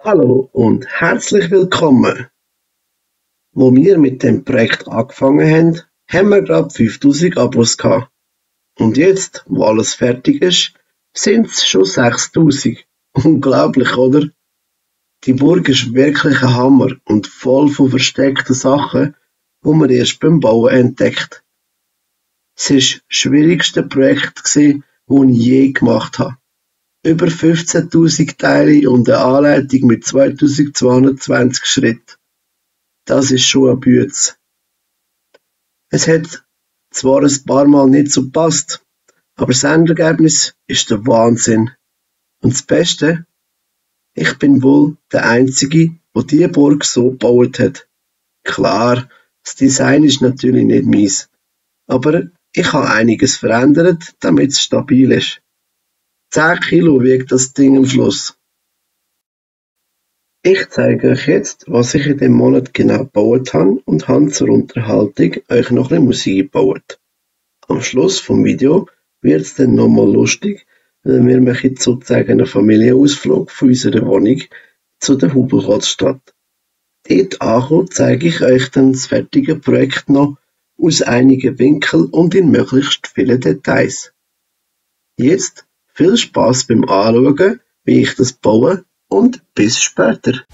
Hallo und herzlich willkommen. Wo wir mit dem Projekt angefangen haben wir gerade 5000 Abos gehabt. Und jetzt, wo alles fertig ist, sind es schon 6000. Unglaublich, oder? Die Burg ist wirklich ein Hammer und voll von versteckten Sachen, die man erst beim Bauen entdeckt. Es war das schwierigste Projekt, das ich je gemacht habe. Über 15.000 Teile und eine Anleitung mit 2220 Schritten. Das ist schon ein Bütz. Es hat zwar ein paar Mal nicht so gepasst, aber das Endergebnis ist der Wahnsinn. Und das Beste, ich bin wohl der Einzige, der diese Burg so gebaut hat. Klar, das Design ist natürlich nicht meins, aber ich habe einiges verändert, damit es stabil ist. 10 Kilo wiegt das Ding am Schluss. Ich zeige euch jetzt, was ich in dem Monat genau gebaut habe und habe zur Unterhaltung euch noch ein bisschen Musik gebaut. Am Schluss vom Video wird es dann nochmal lustig, wenn wir machen sozusagen einen Familienausflug von unserer Wohnung zu der Hubelchlotz Stadt. Dort angekommen zeige ich euch dann das fertige Projekt noch aus einigen Winkeln und in möglichst vielen Details. Jetzt viel Spaß beim Anschauen, wie ich das baue, und bis später.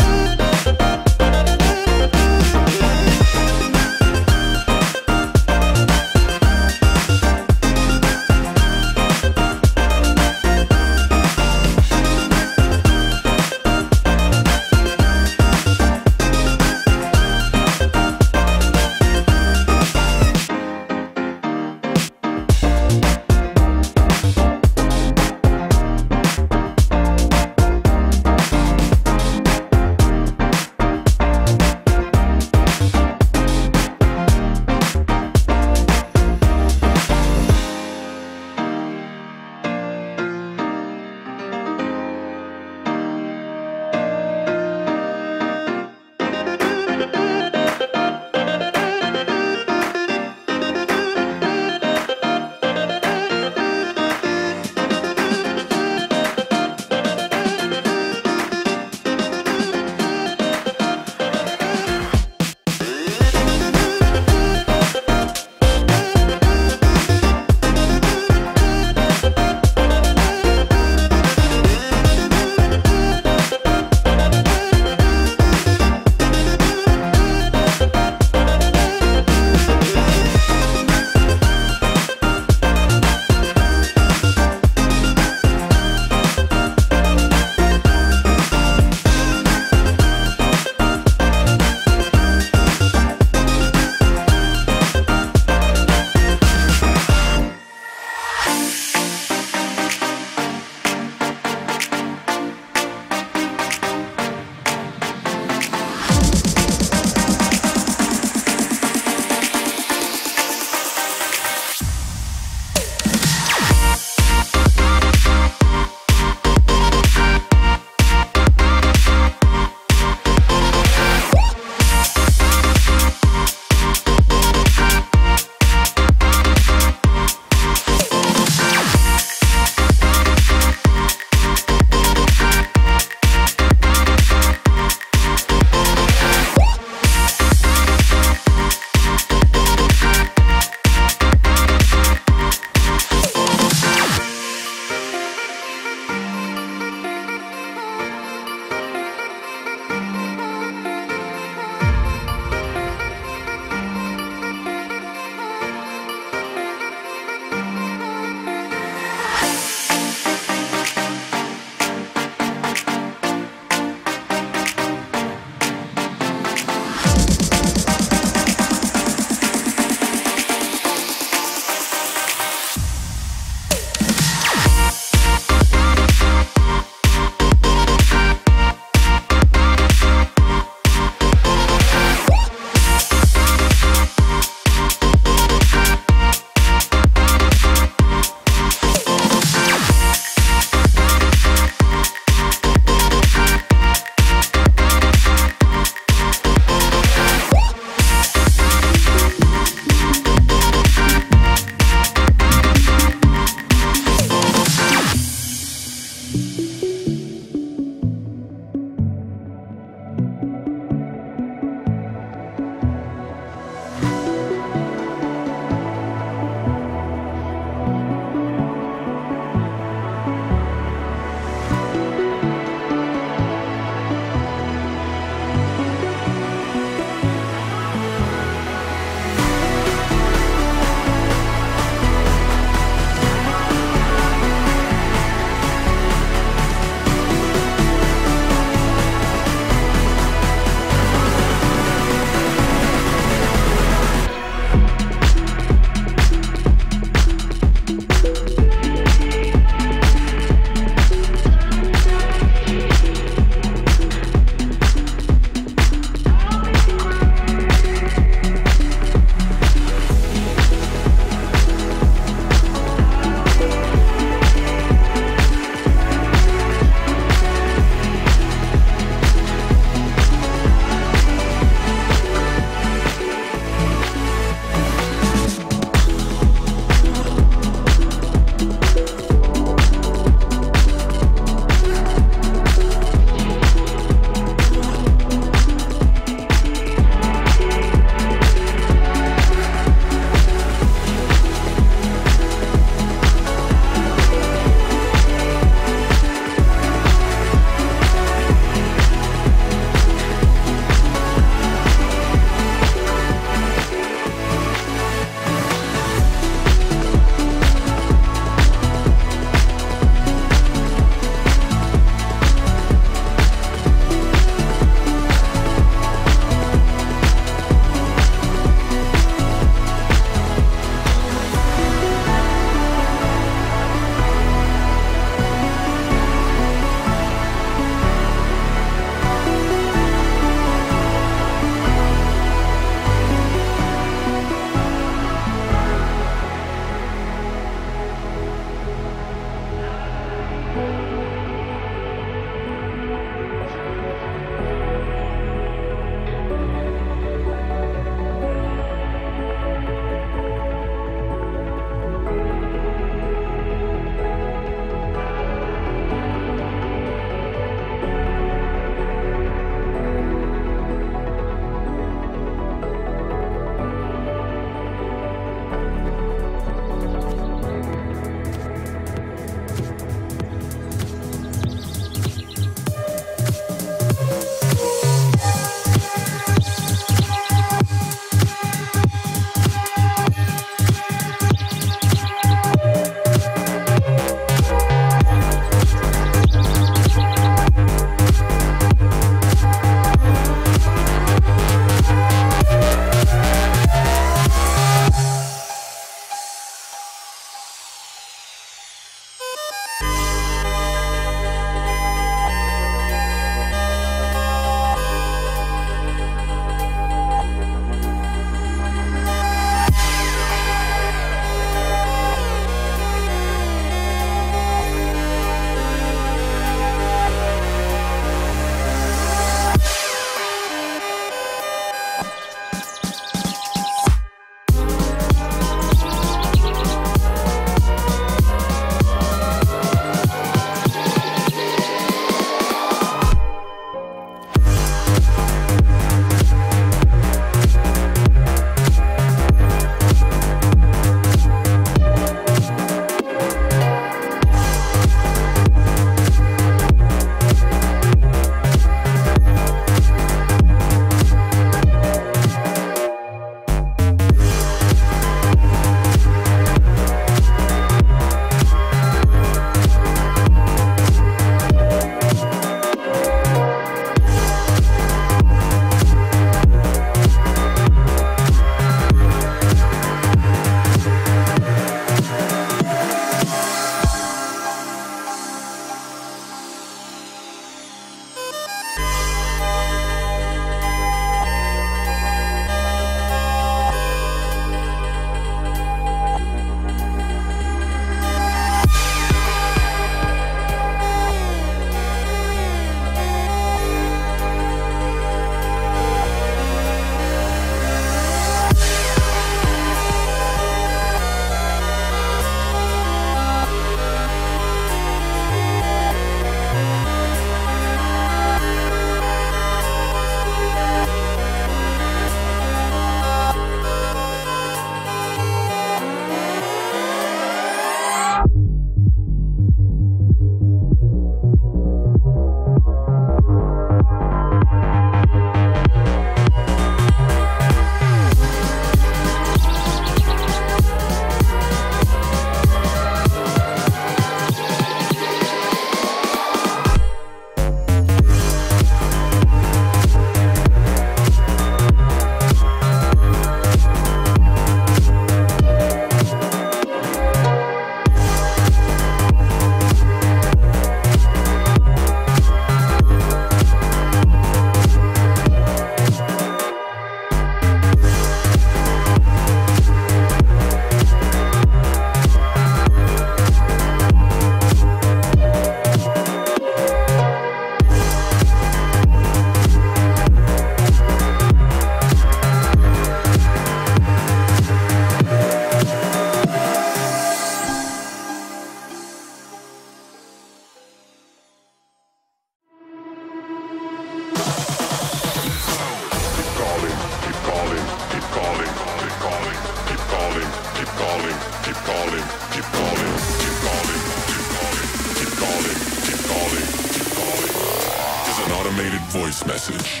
voice message.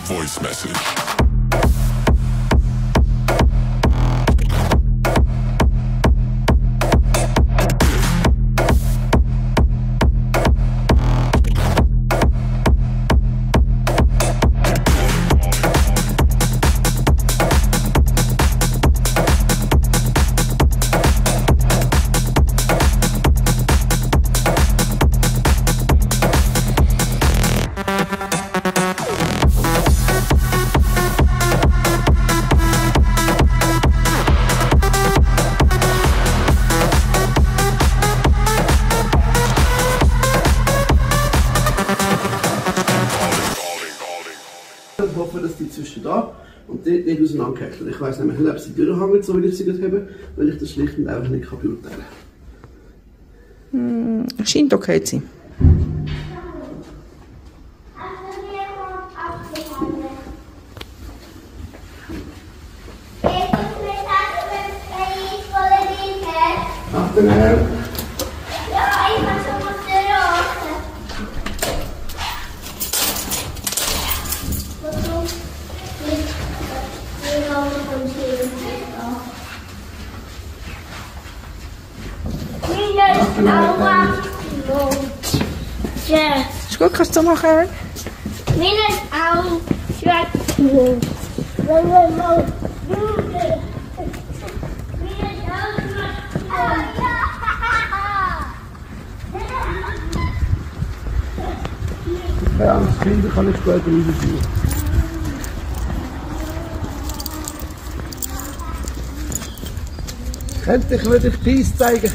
Voice message. Ich hoffe, dass die zwischen da und dort nicht auseinandergehängt. Ich weiss nämlich nicht, ob sie durchhängen, so wie ich sie gerade habe, weil ich das schlicht und einfach nicht beurteilen kann. Scheint okay zu sein. Achten, Herr. Ist gut, kannst du machen? Ja, als Kinder kann ich später rausziehen. Könnte ich dir Peace zeigen?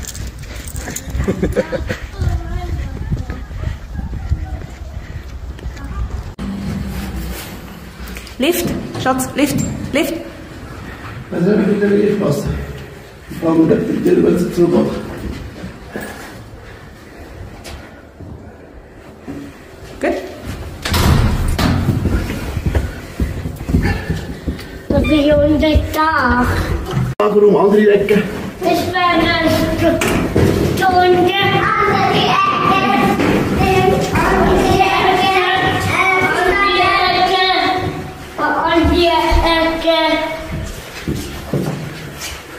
Lift, Schatz, Lift, Lift. Also ich wieder nicht aufpassen. Ich fahre mir die Tür, wenn sie zugeht. Gut. Das ist unser Dach. Warum andere Ecken? Das wäre eine Stunde. Andere Ecke.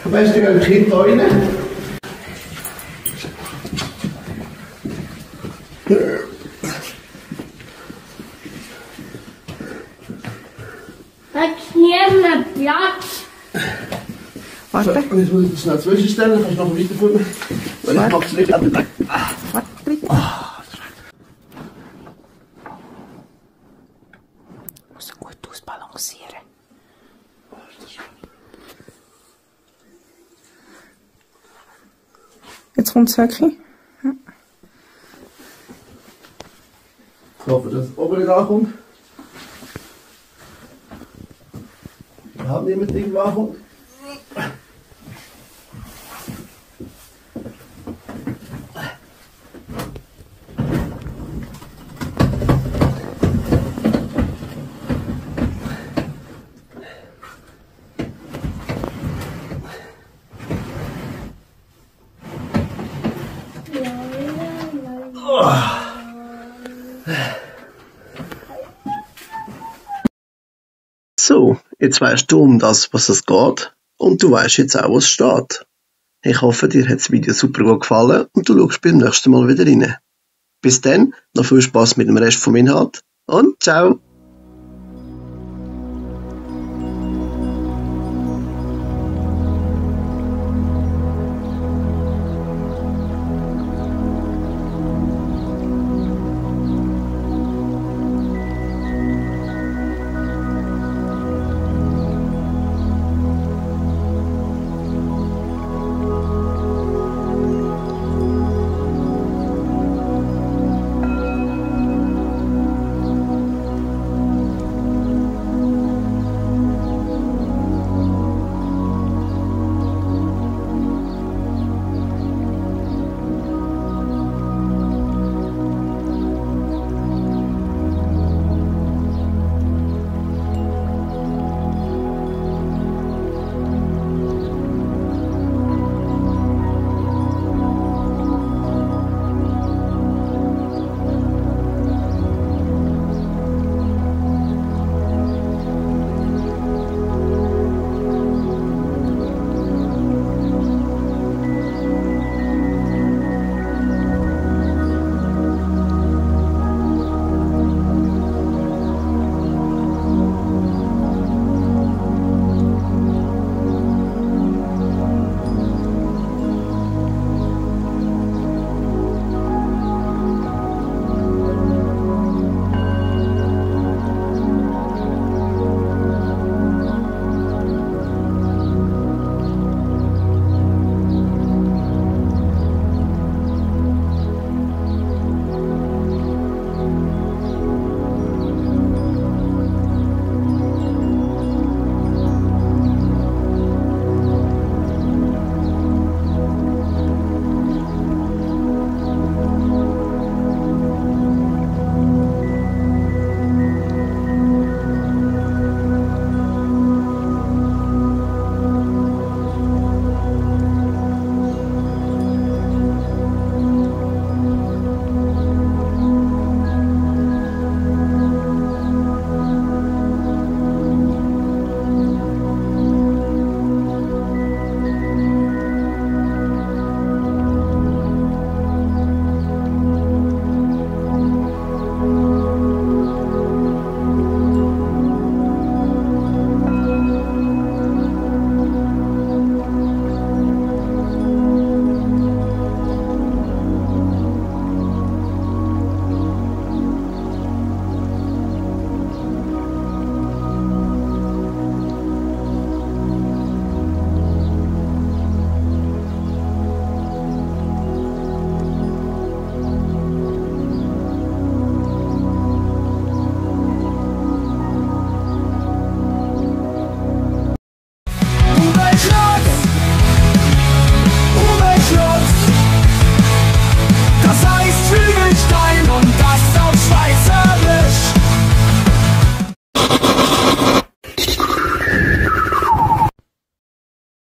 Weißt du, ein Kind da rein? Hat niemand Platz? Warte. So, und jetzt muss ich das schnell zwischenstellen, kannst du noch weiterführen? Weil ich mag es nicht. Warte, bitte. Muss gut ausbalancieren. Jetzt kommt es wirklich. Ja. Ich hoffe, dass es oben nicht ankommt. Überhaupt niemand irgendwo ankommt. So, jetzt weißt du um das, was es geht, und du weißt jetzt auch, was steht. Ich hoffe, dir hat das Video super gut gefallen und du schaust beim nächsten Mal wieder rein. Bis dann, noch viel Spaß mit dem Rest vom Inhalt und ciao!